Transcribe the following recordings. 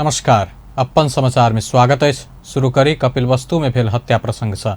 नमस्कार, अपन समाचार में स्वागत अछि। शुरू करी कपिलवस्तु में भेल हत्या प्रसंग से।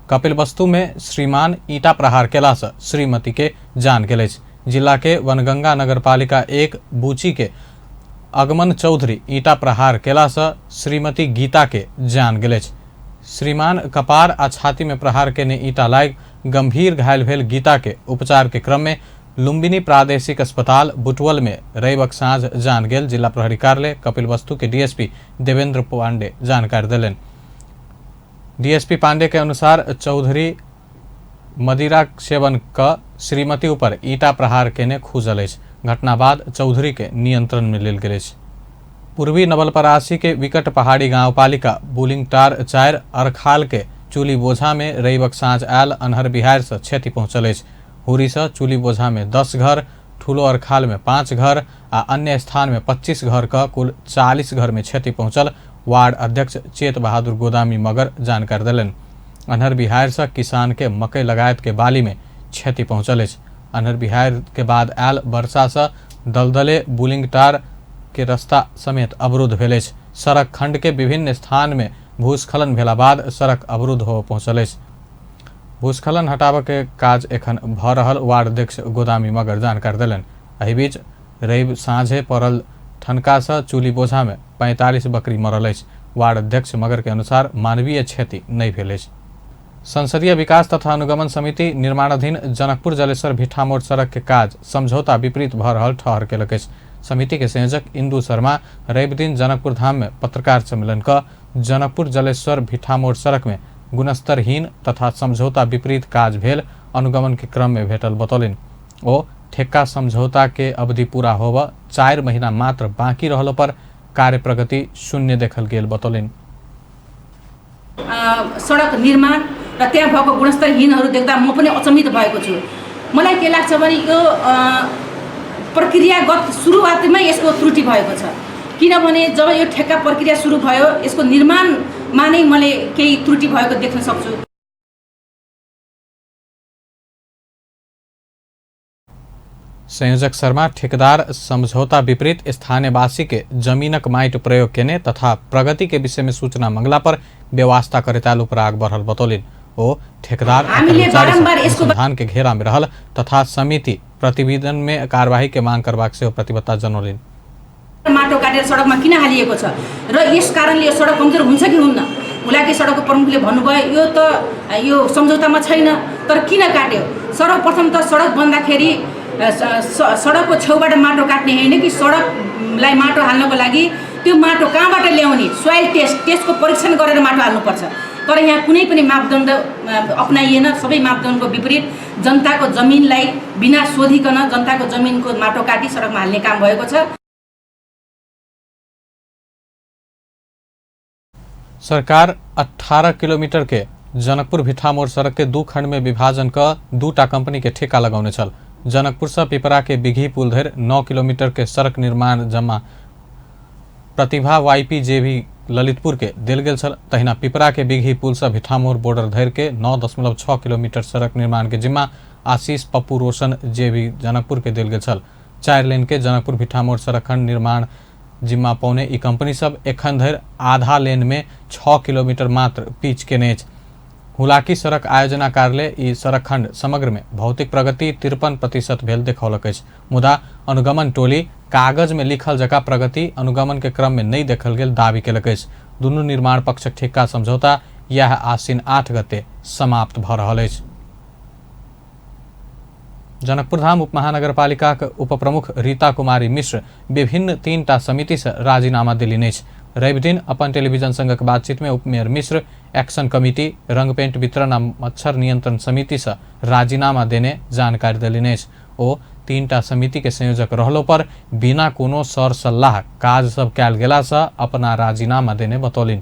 कपिलवस्तु में श्रीमान ईंटा प्रहार केला से श्रीमती के जान गेल अछि। जिला के वनगंगा नगरपालिका 1 बूची के अगमन चौधरी ईंटा प्रहार केला से श्रीमती गीता के जान गेल अछि। श्रीमान कपार आ छाती में प्रहार केने ईंटा लागि गंभीर घायल भेल गीता के उपचार के क्रम में लुम्बिनी प्रादेशिक अस्पताल बुटवल में रविक साँझ जान गेल जिला प्रहरी कार्यालय कपिलवस्तु के डीएसपी देवेंद्र पांडे जानकारी देलनि। डीएसपी पांडे के अनुसार चौधरी मदिरा सेवन क श्रीमती ऊपर ईंटा प्रहार केने खूजल अछि। घटना बाद चौधरी के नियंत्रण में लेल गेल अछि। पूर्वी नवलपरासी के विकट पहाड़ी गांवपालिका बुलिंगटार 4 अरखाल के चूली बोझा में रविक साँझ आयल अन्हर बिहार से क्षति पहुंचल अछि। हुरी से चूली बोझा में 10 घर, ठुलो अरखाल में 5 घर आ अन्य स्थान में 25 घर का कुल 40 घर में क्षति पहुंचल वार्ड अध्यक्ष चेत बहादुर गोदामी मगर जानकारी देलनि। अन्हर बिहार से किसान के मकई लगायत के बाली में क्षति पहुंचल अछि। अन्हर बिहार के बाद आयल वर्षा से दलदले बुलिंगटार के रास्ता समेत अवरुद्ध भेल अछि। सड़क खंड के विभिन्न स्थान में भूस्खलन भेला बाद सड़क अवरुद्ध हो पहुंचल अछि। भूस्खलन हटाबऽ के काज एखन भऽ रहल वार्ड अध्यक्ष गोदामी मगर जानकारी देलनि। एहि बीच रवि साँझे पड़ल ठनका से चूली बोझा में 45 बकरी मरल अछि। वार्ड अध्यक्ष मगर के अनुसार मानवीय क्षति नहि भेल अछि। संसदीय विकास तथा अनुगमन समिति निर्माणाधीन जनकपुर जलेश्वर भिठामोड़ सड़क के काज समझौता विपरीत भऽ रहल ठहर केलक अछि। समिति के संयोजक इंदु शर्मा रवि दिन जनकपुर धाम में पत्रकार सम्मेलन क जनकपुर जलेश्वर भिठामोड़ सड़क में गुणस्तरहीन तथा समझौता विपरीत काज भेल अनुगमन के क्रम में भेटल बतौलनि। ओ ठेक्का समझौता के अवधि पूरा होब 4 महीना मात्र बाकी रहलो पर कार्य प्रगति शून्य देखल गेल बतौलनि। सडक निर्माण र त्यहाँ भएको गुणस्तरहीनहरू देख्दा म पनि अचम्मित भएको छु। मलाई के लाग्छ भने यो प्रक्रियागत सुरुवातमै यसको त्रुटि भएको छ। किनभने जब यो ठेक्का प्रक्रिया सुरु भयो यसको निर्माणमा नै मैले केही त्रुटि भएको देख्न सक्छु। संयोजक शर्मा ठेकेदार समझौता विपरीत स्थानीयवासी के जमीनक माटि प्रयोग केने तथा प्रगति के विषय में सूचना मंगला पर व्यवस्था करैत आयल उपराग बढ़ल बतौलनि। ओ ठेकेदार अनुसंधान के घेरा में रहल तथा समिति प्रतिवेदन में कार्यवाही के मांग करबाक सेहो प्रतिबद्धता जनौलनि। माटो काटेर सडकमा किन हालिएको छ र यस कारणले यो सडक कमजोर हुन्छ कि हुन्न? हुलाकी सडकको प्रमुखले भन्नुभयो यो त यो सम्झौतामा छैन, तर किन काट्यो? सर्वप्रथम त सडक बन्दाखेरि सडकको छेउबाट माटो काट्ने होइन कि सडकलाई माटो हाल्नको लागि त्यो माटो कहाँबाट ल्याउने, सोइल टेस्ट, त्यसको परीक्षण गरेर माटो हाल्नुपर्छ। तर यहाँ कुनै पनि मापदण्ड अपनाइएन। सबै मापदण्डको विपरीत जनताको जमिनलाई बिना सोधिकन जनताको जमिनको माटो काटी सडकमा हाल्ने काम भएको छ। सरकार 18 किलोमीटर के जनकपुर भिठामोड़ सड़क के 2 खंड में विभाजन क 2टा कंपनी के ठेका लगौने छल। जनकपुर से पिपरा के बिघी पुल धरि 9 किलोमीटर के सड़क निर्माण जमा प्रतिभा वाईपी जेवी ललितपुर के देल गेल छल। तहिना पिपरा के बिघी पुल से भिठामोड़ बॉर्डर धरि के 9.6 किलोमीटर सड़क निर्माण के जिम्मा आशीष पप्पू रोशन जेवी जनकपुर के देल गेल छल। 4 लेन के जनकपुर भिठामोड़ सड़क खंड निर्माण जिम्मा पौने ई कंपनी सब एखन धरि आधा लेन में 6 किलोमीटर मात्र पीच केने अछि। हुलाकी सड़क आयोजना कार्यालय ई सड़क खंड समग्र में भौतिक प्रगति 53% भेल देखौलक अछि। मुदा अनुगमन टोली कागज में लिखल जकाँ प्रगति अनुगमन के क्रम में नहि देखल गेल दावी केलक अछि। दुनू निर्माण पक्षक ठेक्का समझौता यह आश्विन 8 गते समाप्त भऽ रहल अछि। जनकपुरधाम उपमहानगरपालिकाक उपप्रमुख रीता कुमारी मिश्र विभिन्न 3टा समिति से राजीनामा देलनि अछि। रवि दिन अपन टेलीविजन संगक बातचीत में उपमेयर मिश्र एक्शन कमिटी, रंग पेंट वितरण आ मच्छर नियंत्रण समिति से राजीनामा देने जानकारी देलनि अछि। ओ 3टा समिति के संयोजक रहलो पर बिना कोनो सर सल्लाह काज सब कयल गेला से अपना राजीनामा देने बतौलनि।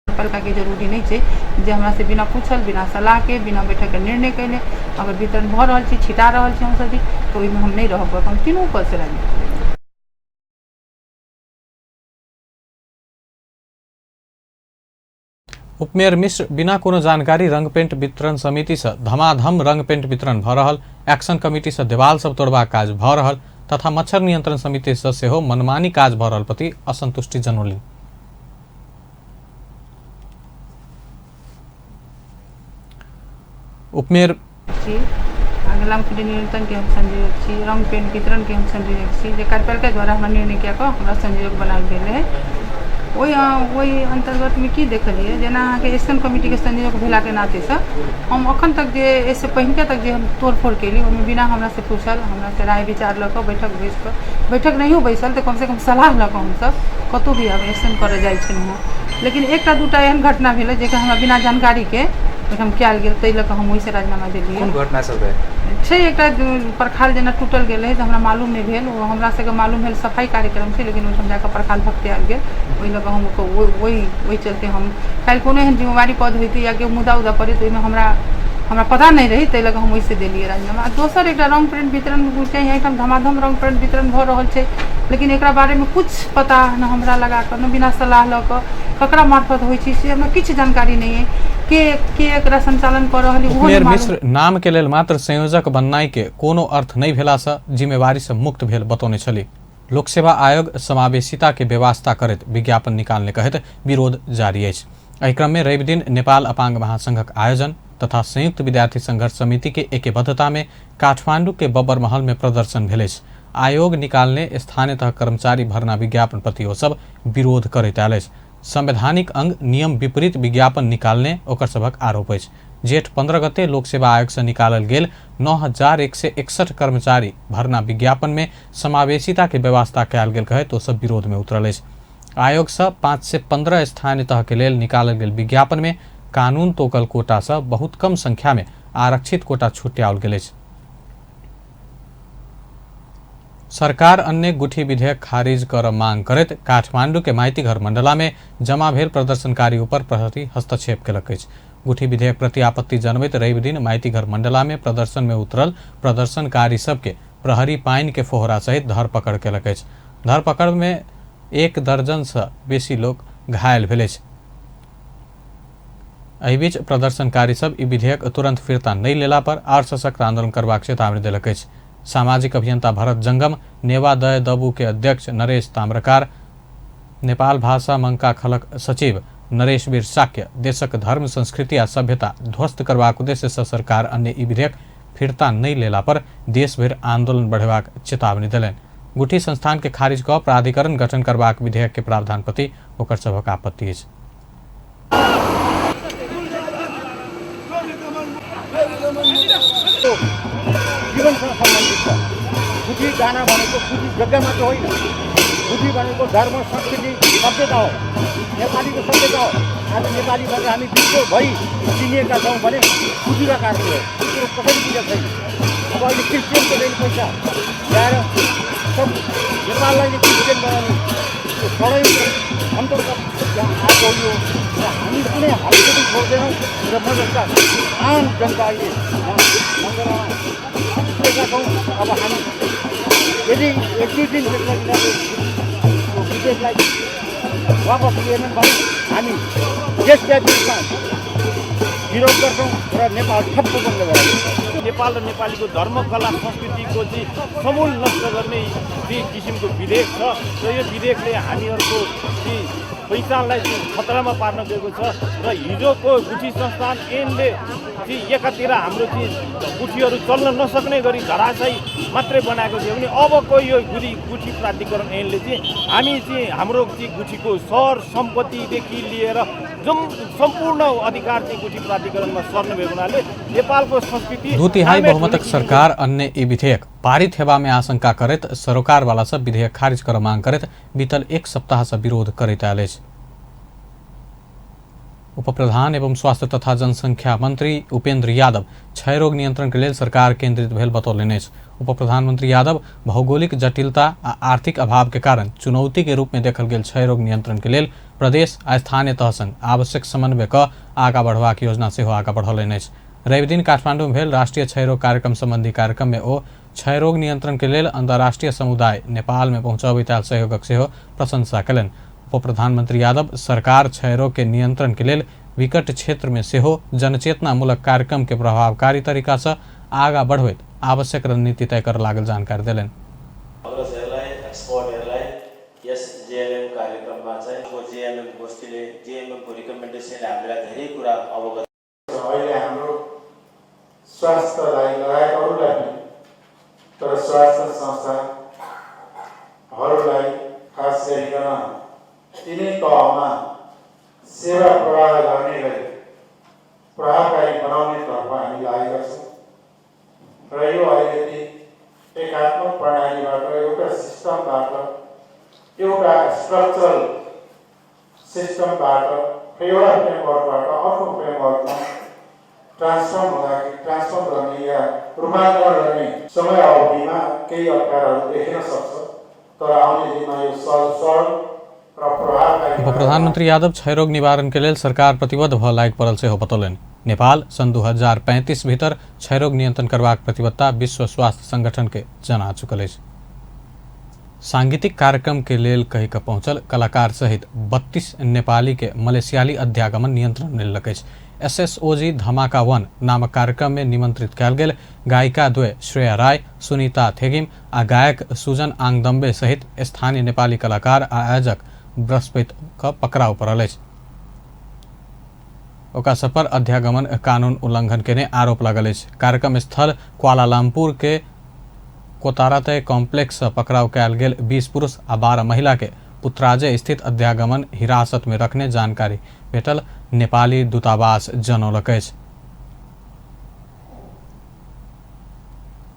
पालिका के जरूरी नहीं छै जे हमरा से बिना पूछल, बिना सलाह के, बिना बैठक के निर्णय कैले अगर वितरण भऽ रहल छै, छिटा रहल छै हमसब जी, तऽ ओहिमे हम नहि रहब। हम तीनू पद से राजीनामा। उपमेयर मिश्र बिना कोनो जानकारी रंग पेंट वितरण समिति से धमाधम रंग पेंट वितरण भऽ रहल, एक्शन कमिटी से देवाल सब तोड़बाक काज भऽ रहल तथा मच्छर नियन्त्रण समिति से सेहो मनमानी काज भऽ रहल प्रति असन्तुष्टि जनौलनि। उपमेयर छी, लामखुण्डी नियंत्रण के हम संयोजक छी, रंग पेंट वितरण के हम संयोजक छी, जे कार्यपालिका द्वारा हमरा निर्णय कए कऽ हमरा संयोजक बनाओल गेल रहै। ओहि अन्तर्गतमे की देखलियै, जेना अहाँके एक्शन कमिटीके संयोजक भेलाके नातेसँ हम अखन तक जे एहिसँ पहिनका तक जे हम तोड़फोड़ केली ओहिमे बिना हमरासँ पूछल, हमरासँ राय विचार लऽ कऽ बैठक बैस कऽ, बैठक नहियो बैसल तऽ कमसँ कम सलाह लऽ कऽ हमसब कतहु भी आब एक्शन करऽ जाइ छलहुँ हँ। लेकिन एकटा दूटा एहन घटना भेलै जेकर हमरा बिना जानकारीके ओहिठाम कयल गेल, ताहि लऽ कऽ हम ओहिसँ राजीनामा देलियै। कोन घटना सब रहै? छै एकटा परखाल जेना टूटल गेल रहै तऽ हमरा मालूम नहि भेल, ओ हमरा सबके मालूम भेल सफाइ कार्यक्रम छै, लेकिन ओहिठाम जाकऽ परखाल भक्तियाल गेल, ओहि लऽ कऽ हम ओहि चलते हम काल्हि कोनो एहन जिम्मेवारी पद होइतै या केओ मुद्दा उद्दा पड़ै तऽ ओहिमे हमरा हमरा पता नहि रहै, ताहि लऽ कऽ हम ओहिसँ देलियै राजीनामा। आ दोसर एकटा रंग प्रिंट वितरण छै, एहिठाम धमाधम रंग प्रिंट वितरण भऽ रहल छै, लेकिन एकरा बारेमे किछु पता न हमरा लगा कऽ न बिना सलाह लऽ कऽ ककरा मार्फत होइ छै से हमरा किछु जानकारी नहि अइ, के एकरा संचालन कऽ रहल अइ, उपमेयर मिश्र नाम के लेल मात्र संयोजक बननाइ के कोनो अर्थ नहि भेलासँ जिम्मेवारी से मुक्त भेल बतौने छली। लोक सेवा आयोग समावेशिता के व्यवस्था करैत विज्ञापन निकालने कहैत विरोध जारी अछि। एहि क्रम में रवि दिन नेपाल अपांग महासंघक आयोजन तथा संयुक्त विद्यार्थी संघर्ष समिति के एकबद्धता में काठमांडू के बब्बर महल में प्रदर्शन भेल अछि। आयोग निकालने स्थानीय तह कर्मचारी भर्ना विज्ञापन प्रति ओ सब विरोध करैत आयल अछि। संवैधानिक अंग नियम विपरीत विज्ञापन निकालने ओकर सभक आरोप अछि। जेठ 15 गते लोक सेवा आयोग से निकालल गेल 9161 कर्मचारी भर्ना विज्ञापन में समावेशिता के व्यवस्था कयल गेल कहैत ओ सब विरोध में उतरल अछि। आयोग से 515 स्थानीय तह के लेल निकालल गेल विज्ञापन में कानून तोकल कोटा से बहुत कम संख्या में आरक्षित कोटा छुट्याओल गेल अछि। सरकार अन्य गुठी विधेयक खारिज कर मांग करैत काठमांडू के माइतीघर मंडला में जमा भेल प्रदर्शनकारी ऊपर प्रहरी हस्तक्षेप केलक अछि। गुठी विधेयक प्रति आपत्ति जनबैत रवि दिन माइतीघर मंडला में प्रदर्शन में उतरल प्रदर्शनकारी सबके प्रहरी पानि के फोहरा सहित धरपकड़ केलक अछि। धरपकड़ में 1 दर्जन से बेसी लोग घायल भेल अछि। एहि बीच प्रदर्शनकारी सब ई विधेयक तुरंत फिर्ता नहि लेला पर आर सशक्त आंदोलन करबाक चेतावनी देलक अछि। सामाजिक अभियंता भरत जंगम, नेवा दय दबू के अध्यक्ष नरेश ताम्रकार, नेपाल भाषा मंका खलक सचिव नरेश वीर साक्य देशक धर्म, संस्कृति आ सभ्यता ध्वस्त करबाक उद्देश्य से सरकार अन्य ई विधेयक फिर्ता नहि लेला पर देशभरि आंदोलन बढ़ेबाक चेतावनी देलनि। गुठी संस्थान के खारिज कऽ प्राधिकरण गठन करबाक विधेयक के प्रावधान प्रति ओकर सभक आपत्ति अछि। जीवनसँग सम्बन्धित छ। गुठी दाना भनेको गुठी जग्गा मात्र होइन, गुठी भनेको धर्म, संस्कृति, सभ्यता हो, नेपालीको सभ्यता हो। आज नेपाली भनेर हामी विश्वभरि चिनिएका छौँ भने गुठीका कारणले हो, त्यो कसैले बुझेको छैन। अब अहिले क्रिस्चियनको चाहिँ पैसा ल्याएर सब नेपाललाई नै क्रिस्चियन बनाउने त्यो षड्यन्त्र अन्तर्गत आएको यो, र हामी कुनै हालको पनि छोड्दैनौँ र म जस्ता आम जनता अहिले यहाँ मण्डलामा पुगेका छौँ। अब हामी यदि एक दुई दिन त्यसलाई विदेशलाई वापस लिएनन् भने हामी देशव्यापी रूपमा विरोध गर्छौँ र नेपाल ठप्प बन्द गराउँछौँ। नेपाल र नेपालीको धर्म, कला, संस्कृतिको चाहिँ समूल नष्ट गर्ने चाहिँ किसिमको विधेयक छ र यो विधेयकले हामीहरूको चाहिँ पहिचानलाई चाहिँ खतरामा पार्न गएको छ। र हिजोको गुठी संस्थान ऐनले चाहिँ एकातिर हाम्रो चाहिँ गुठीहरू चल्न नसक्ने गरी धराशायी मात्रै बनाएको थियो भने अबको यो गुठी प्राधिकरण ऐनले चाहिँ हामी चाहिँ हाम्रो चाहिँ गुठीको सर सम्पत्तिदेखि लिएर जुन सम्पूर्ण अधिकार चाहिँ गुठी प्राधिकरणमा सर्नु भएको हुनाले नेपालको संस्कृति 2/3 बहुमतक सरकार अन्य ई विधेयक पारित हेबा में आशंका करैत सरोकारवाला सब विधेयक खारिज कर मांग करैत बीतल 1 सप्ताह से विरोध करैत आयल अछि। उपप्रधान एवं स्वास्थ्य तथा जनसंख्या मंत्री उपेंद्र यादव क्षय रोग नियंत्रण के लेल सरकार केंद्रित भेल बतौलनि अछि। उपप्रधानमंत्री यादव भौगोलिक जटिलता आ आर्थिक अभाव के कारण चुनौती के रूप में देखल गेल क्षय रोग नियंत्रण के लेल प्रदेश आ स्थानीय तह संग आवश्यक समन्वय क आगा बढ़बाक योजना सेहो आगा बढ़ौलनि अछि। रविदिन काठमांडू में भेल राष्ट्रीय क्षय रोग कार्यक्रम संबंधी कार्यक्रम में ओ क्षय रोग नियंत्रण के लेल अंतर्राष्ट्रीय समुदाय नेपाल में पहुंचबैत आयल सहयोगक सेहो प्रशंसा कयलनि। उप प्रधानमंत्री यादव सरकार क्षय रोग के नियंत्रण के लेल विकट क्षेत्र में सेहो जनचेतनामूलक कार्यक्रम के प्रभावकारी तरीका से आगा बढ़बैत आवश्यक रणनीति तय कर लागल जानकारी देलनि। अग्रजहरूलाई, एक्सपर्टहरूलाई यस जेएमएम कार्यक्रममा चाहिँ जेएमएम गोष्ठीले, जेएमएमको रिकमेन्डेसनले हामीलाई धेरै कुरा अवगत अहिले हाम्रो स्वास्थ्यलाई लगायत अरूलाई पनि, तर स्वास्थ्य संस्थाहरूलाई खास गरिकन तिनै तहमा सेवा प्रवाह गर्ने गरी प्रभावकारी बनाउनेतर्फ हामी लागेका छौँ र यो अलिकति एकात्मक प्रणालीबाट, एउटा सिस्टमबाट, एउटा स्ट्रक्चरल सिस्टमबाट, एउटा फ्रेमवर्कबाट अर्को फ्रेमवर्कमा ट्रान्सफर्म हुँदाखेरि, ट्रान्सफर्म गर्ने या रूपान्तरण गर्ने समय अवधिमा केही अप्ठ्याराहरू देखिन सक्छ, तर आउने दिनमा यो सहज, सरल र प्रभावकारी उप प्रधानमन्त्री यादव क्षयरोग निवारण के लेल सरकार प्रतिबद्ध भऽ लागि पड़ल सेहो बतौलनि। नेपाल सन् 2035 भीतर क्षयरोग नियंत्रण करबाक प्रतिबद्धता विश्व स्वास्थ्य संगठन के जना चुकल अछि। सांगीतिक कार्यक्रम के लेल कहि कऽ पहुंचल कलाकार सहित 32 नेपाली के मलेशियाली अध्यागमन नियंत्रण लेलक अछि। एसएसओजी धमाका वन नामक कार्यक्रम में निमंत्रित कयल गेल गायिका द्वय श्रेया राय, सुनीता थेगिम आ गायक सुजन आङदम्बे सहित स्थानीय नेपाली कलाकार आ आयोजक बृहस्पति क पकड़ाव पड़ल अछि। ओकरा सब पर अध्यागमन कानून उल्लंघन केने आरोप लागल अछि। कार्यक्रम स्थल क्वालालंपुर के कोतारातय कॉम्प्लेक्स से पकड़ाव कयल गेल 20 पुरुष आ 12 महिला के पुत्राजय स्थित अध्यागमन हिरासत में रखने जानकारी भेटल नेपाली दूतावास जनौलक अछि।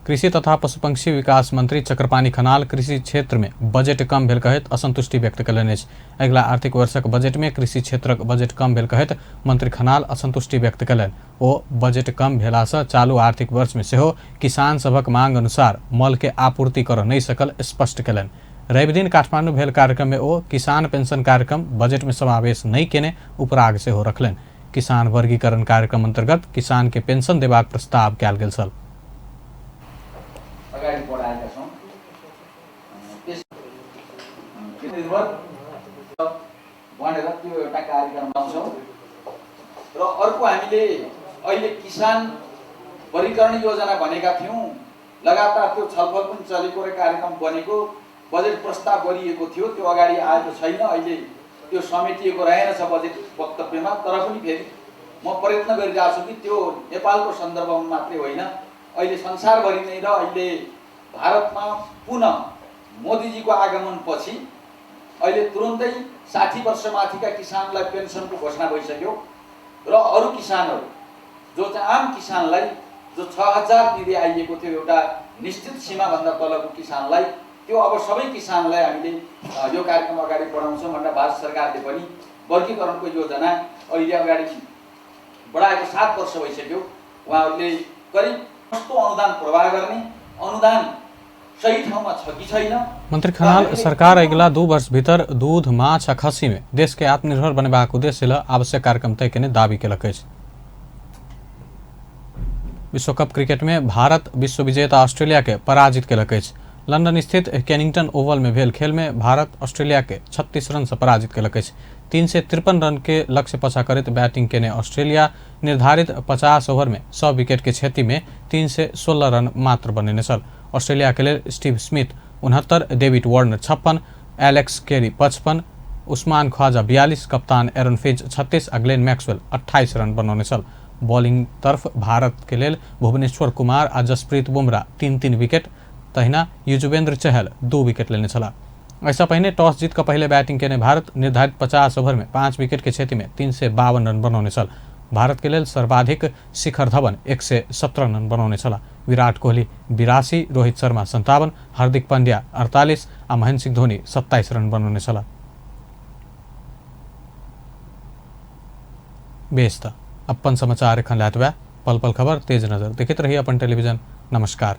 कृषि तथा पशुपक्षी विकास मंत्री चक्रपाणी खनाल कृषि क्षेत्र में बजट कम भेल कहैत असंतुष्टि व्यक्त कयलनि अछि। अगिला आर्थिक वर्षक बजट में कृषि क्षेत्रक बजट कम भेल कहैत मंत्री खनाल असंतुष्टि व्यक्त कयलनि। ओ बजट कम भेलासँ चालू आर्थिक वर्ष में सेहो किसान सभक मांग अनुसार मल के आपूर्ति करऽ नहि सकल स्पष्ट कयलनि। रवि दिन काठमांडू भेल कार्यक्रम में ओ किसान पेंशन कार्यक्रम बजट में समावेश नहि केने उपराग सेहो रखलनि। किसान वर्गीकरण कार्यक्रम अंतर्गत किसान के पेंशन देबाक प्रस्ताव कयल गेल छल। अगाडि बढाएका छौँ। त्यस निर्भर भनेर त्यो एउटा कार्यक्रम आउँछौँ र अर्को हामीले अहिले किसान वर्गीकरण योजना भनेका थियौँ। लगातार त्यो छलफल पनि चलेको र कार्यक्रम बनेको, बजेट प्रस्ताव गरिएको थियो, त्यो अगाडि आएको छैन। अहिले त्यो समेटिएको रहेनछ बजेट वक्तव्यमा, तर पनि फेरि म प्रयत्न गरिरहेको छु कि त्यो नेपालको सन्दर्भमा मात्रै होइन, अहिले संसारभरि नै र अहिले भारतमा पुनः मोदीजीको आगमनपछि अहिले तुरुन्तै 60 वर्ष माथिका किसानलाई पेन्सनको घोषणा भइसक्यो र अरू किसानहरू जो चाहिँ आम किसानलाई जो 6000 दिँदै आइएको थियो एउटा निश्चित सीमाभन्दा तलको किसानलाई, त्यो अब सबै किसानलाई हामीले यो कार्यक्रम अगाडि बढाउँछौँ भनेर भारत सरकारले पनि वर्गीकरणको योजना अहिले अगाडि बढाएको 7 वर्ष भइसक्यो। उहाँहरूले करिब कस्तो अनुदान प्रवाह गर्ने, अनुदान सही ठाउँमा छ कि छैन। मंत्री खनाल सरकार अगिला 2 वर्ष भीतर दूध, माछ आ खस्सी में देश के आत्मनिर्भर बनेबाक उद्देश्य ल आवश्यक कार्यक्रम तय केने दावी केलक अछि। विश्वकप क्रिकेट में भारत विश्व विजेता ऑस्ट्रेलिया के पराजित केलक अछि। लंदन स्थित केनिंगटन ओवल में भेल खेल में भारत ऑस्ट्रेलिया के 36 रन से पराजित केलक अछि। 353 रन के लक्ष्य पछा करैत बैटिंग केने ऑस्ट्रेलिया निर्धारित 50 ओवर में 100 विकेट के क्षति में 316 रन मात्र बनेने छल। ऑस्ट्रेलिया के लेल Steve Smith 69, David Warner 56, Alex Carey 55, Usman Khawaja 42, कप्तान एरन फिज 36 आ ग्लेन मैक्सवेल 28 रन बनौने छल। बॉलिंग तरफ भारत के लेल भुवनेश्वर कुमार आ जसप्रीत बुमराह 3-3 विकेट, तहिना युजवेंद्र चहल 2 विकेट लेने छलाह। ऐसा पहिने टॉस जीत कऽ पहिले बैटिंग केने भारत निर्धारित 50 ओवर में 5 विकेट के क्षति में 352 रन बनौने छल। भारत के लेल सर्वाधिक शिखर धवन 117 रन बनौने छलाह। विराट कोहली 82, रोहित शर्मा 57, हार्दिक पांड्या 48 आ महेंद्र सिंह धोनी 27 रन बनौने छलाह। बेस त अपन समाचार एखन लैतबे पल पल खबर तेज नजर देखैत रहिए अपन टेलीविजन। नमस्कार।